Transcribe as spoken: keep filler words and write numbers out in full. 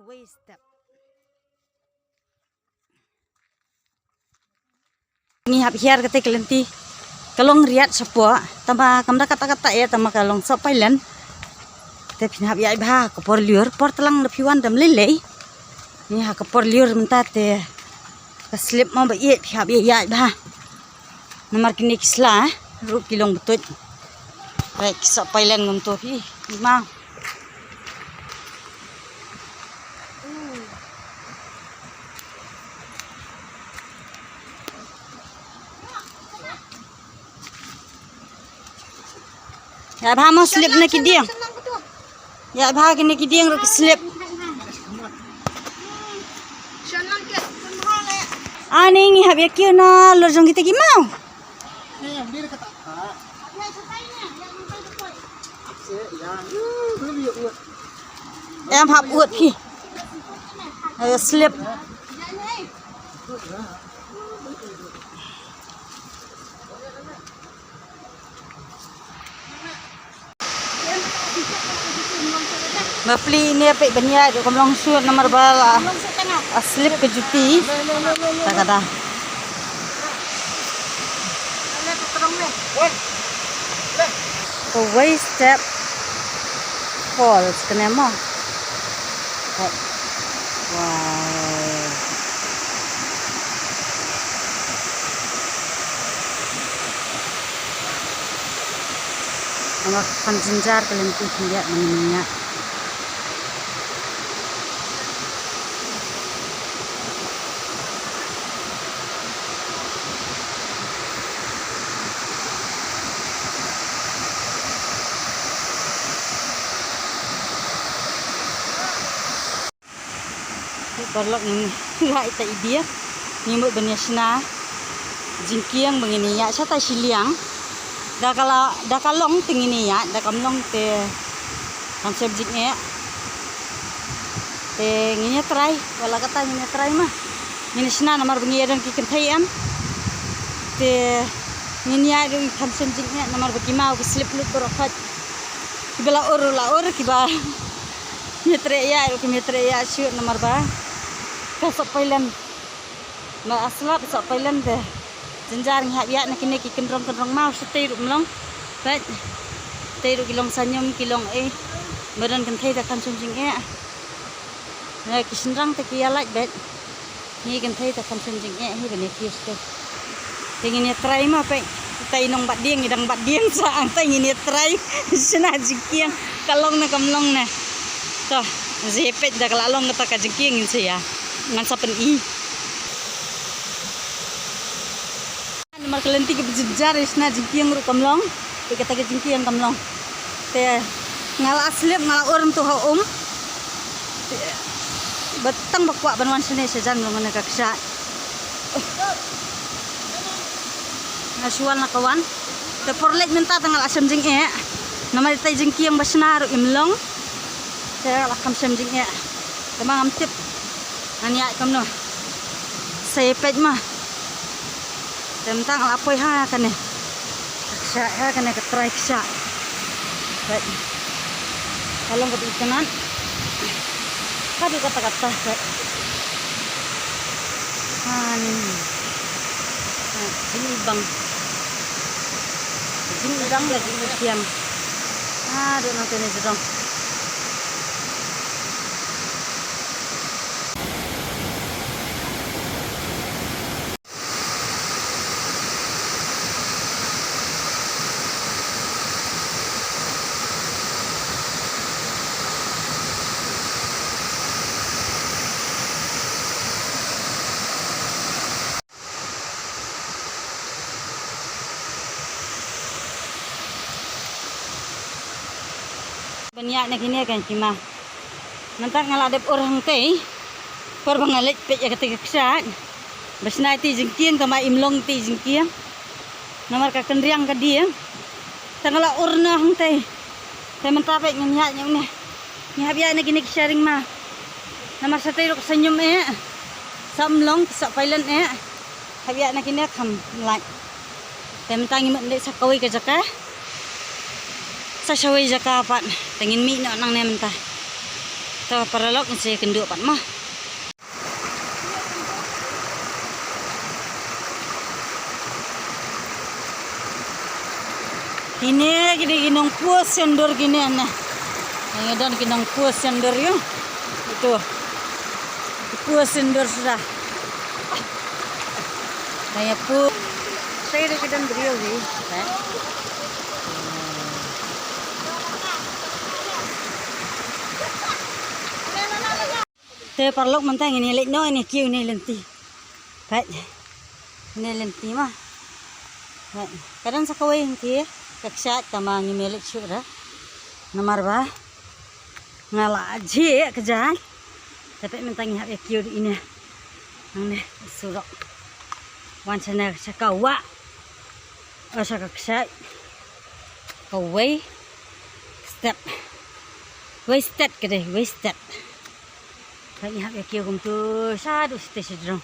Wei step. Ngi hap hiar kata ka lynti. Ka long riat shapoh. Tangba kam da kata kata ïa, tangba ka long sohpailen. Te phin hap ïaid bha ka por lyiur, por tlang da phi wan dam lei lei. Ngi ha ka por lyiur mynta te ka slip mo ba ïeit, phi hap ïaid bha. Namar kine ki sla ruh ki long btuit. Re ki sohpailen ngam to phi. Mang. Ïa bha mo slip na ki dieng. Ïa bha kine ki dieng ruh ki slip. Ani ngi hap ïa kiew na lor jong kita ki maw. Em hap ut phi. Ayo slip. Bapli ine peit ban ïaid ruh kam long shuh namar ba la slip ka juti. Ta ka da. Kawei step falls kane mo. Wow. Nga khan jynjar ka lynti khyndiat nang nia. Paralok ngin ïa ita i biak. Ngi mut ban ïa shna jingkieng ba ngin ïa shata shiliang. Da ka la, da ka long te ngin ïa, da kam long te kam shem jingeh. Te ngin ïa try, wala kata ngin ïa try ma. Ngin ïa shna namar ba ngi ïa don ki kynthei em. Te ngin ïa don ki kam shem jingeh namar ba ki maw ki slip lut baroh khoit. Kiba la ur la ur kiba Mia treh ïa, ruh ki mia treh ïa shuh namar ba ka sohpailen. Ba aslap sohpailen te. Jynjar ngi hap ïa na kine ki kynrong kynrong maw shatei ruh mlong. Peit. Tei ruh ki long sanyum ki long ei. Ba don kynthei te kham shym jingeh. Na ki shynrang te ki ïa lait beit. Ngi kynthei te kham shym jingeh hi ban ïa kiew shatei. Te ngin ïa try ma peit. Tei nong bat dieng, ngi dang bat dieng sa ang tei ngin ïa try. Shna jingkieng ka long ne kam long ne. To, zepet da ka la long kata ka jingkieng ngin sa ïa. Ngan sa pyni. Namar ka lynti ka jynjar ïa shna jingkieng ruh kam long. Te kata ka jingkieng kam long. Te nga la slip, nga la ur mynta ha um. Te ba tang ba kwah ban wan shane sha jan long ne ka kshaid. Nga shu wan la ka wan. Te por leit mynta te nga la shem jingeh. Namar ita i jingkieng ba shna ruh im long. Te nga la kham shem jingeh. Te ma ngam tip. Ngan ïaid kumno. Sa ïa peit ma. Te mynta nga la poi ha kane. Ka kshaid ha kane ka trai kshaid. Peit. Ka long kata itynnad. Haduh katta katta peit. Ha ni. Ha, jingibang. Jingibang la jingithiang. Haduh nangta ne sdang. Ban ïaid na kine kan ki ma. Nangta nga la dep ur hangtei. Por ba nga leit peit ïa kata ka kshaid. Ba shna ïa ita i jingkieng, tangba im long ita i jingkieng. Namar ka kynriang ka dieng. Te nga la ur na hangtei. Te mynta peit ngin ïaid na une. Ngi hap ïaid na kine ki sharing ma. Namar shatei ruh ka sanyum eh. Sa ym long, sa pailen eh. Hap ïaid na kine kham lait. Te mynta ngi mut leit sa kawei ka jaka. Sa shawei jaka pat. Te ngin mih noh nangne mynta. To paralok, ngin sa ïakynduh pat mo. Kine ki dei ki nongpur sendor kine ne. Ngi don ki nongpur sendor ïa. Ito. Ki pur sendor suda. Ngi pur. Sa dei ki don briew hi. Te paralok, mynta ngin ïa leit noh, ngin ïa kiew ne lynti. Peit. Ne lynti ma. Peit. Ka don sa kawei lynti. Ka kshaid, tangba ngim ïa leit shuh re. Namar ba nga la jhieh ka jaiñ. Te peit, mynta ngi hap ïa kiew ïa ine. Hangne surok. Wan shane sha ka wah. Oh, sha ka kshaid. Kawei step. Wei step ka dei, wei step. Peit, ngi hap ïa kiew kumtu shaduh shatei shajrong.